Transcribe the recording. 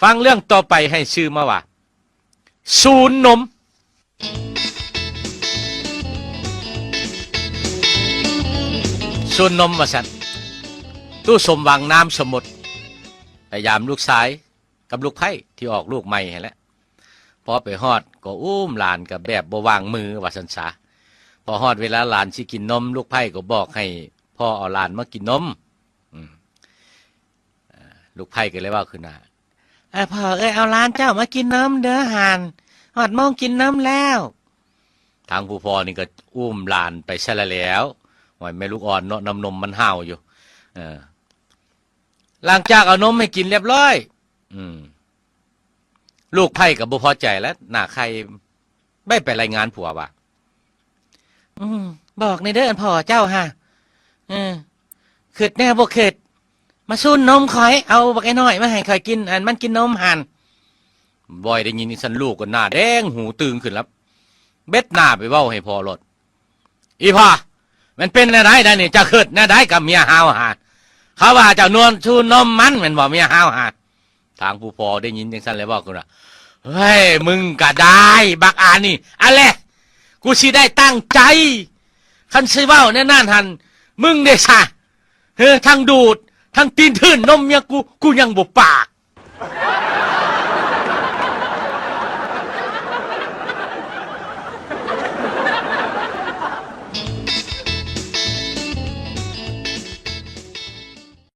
ຟັງເລື່ອງຕໍ່ໄປໃຫ້ຊື່ມາວ່າ ສູນນົມ. ສູນນົມວ່າຊັ້ນ. ຕູ້ສົມຫວັງ ນາມສົມມຸດ ໄປຢາມລູກຊາຍກັບລູກໃພ້ທີ່ອອກລູກໃໝ່ຫັ້ນແຫຼະ. ພໍໄປຮອດກໍອຸ້ມຫຼານກັບແບບບໍ່ວາງມືວ່າຊັ້ນສາ. ພໍຮອດເວລາຫຼານຊິກິນນົມ ລູກໃພ້ກໍບອກໃຫ້ພໍ່ເອົາຫຼານມາກິນນົມ. ອາ ລູກໃພ້ກໍເລີຍເວົ້າຂຶ້ນວ່າ "ເອີ ພໍ່ເອີຍ ເອົາຫຼານເຈົ້າມາກິນນົມເດີຫັ້ນ ຮອດໂມງກິນນົມແລ້ວ." ທາງຜູ້ພໍ່ນີ້ກໍອຸ້ມຫຼານໄປຊະລະແລ້ວ. ໂອ້ຍ ແມ່ລູກອ່ອນເນາະ ນ້ຳນົມມັນຫ້າວຢູ່. ເອີ ຫຼັງຈາກເອົານົມໃຫ້ກິນລຽບລ້ອຍ ອືມ ລູກໃພ້ກໍບໍ່ພໍໃຈແລ້ວ ໜ້າໄຂ່ ໄປ ໄປລາຍງານຜົວວ່າ "ອືມ ບອກແດ່ເດີ ອັນພໍ່ເຈົ້າຫາ ເອີ ຄຶດແນວບໍ່ຄຶດ ມາສູນນົມຂ້ອຍ ເອົາບັກໄອ້ນ້ອຍມາໃຫ້ຂ້ອຍກິນ ອັນມັນກິນນົມຫັ້ນ." ບອຍໄດ້ຍິນຈັ່ງຊັ້ນ ລູກກໍໜ້າແດງຫູຕຶງຂຶ້ນລະ ເບັດໜ້າໄປເວົ້າໃຫ້ພໍ່ໂລດ. ອີ່ພໍ່ ມັນເປັນແນວໃດດານີ້ ເຈົ້າຄຶດແນວໃດກັບເມຍເຮົາຫາ ເຂົາວ່າເຈົ້ານວນຊູນົມມັນແມ່ນບໍ່ ເມຍເຮົາຫາ. ທາງຜູ້ພໍ່ໄດ້ຍິນຈັ່ງຊັ້ນແລ້ວເວົ້າຂຶ້ນວ່າ "ເຮີ້ຍ ມຶງກະໄດ້ ບັກອານີ້ ອັນແລະ ກູຊິໄດ້ຕັ້ງໃຈ ຄັນຊິເວົ້າແນວນັ້ນຫັ້ນ ມຶງເດຊະ ເຮີ້ ທັງດູດ ທັງຕີນຖືນນົມເມຍກູ ກູຍັງບໍ່ປາກ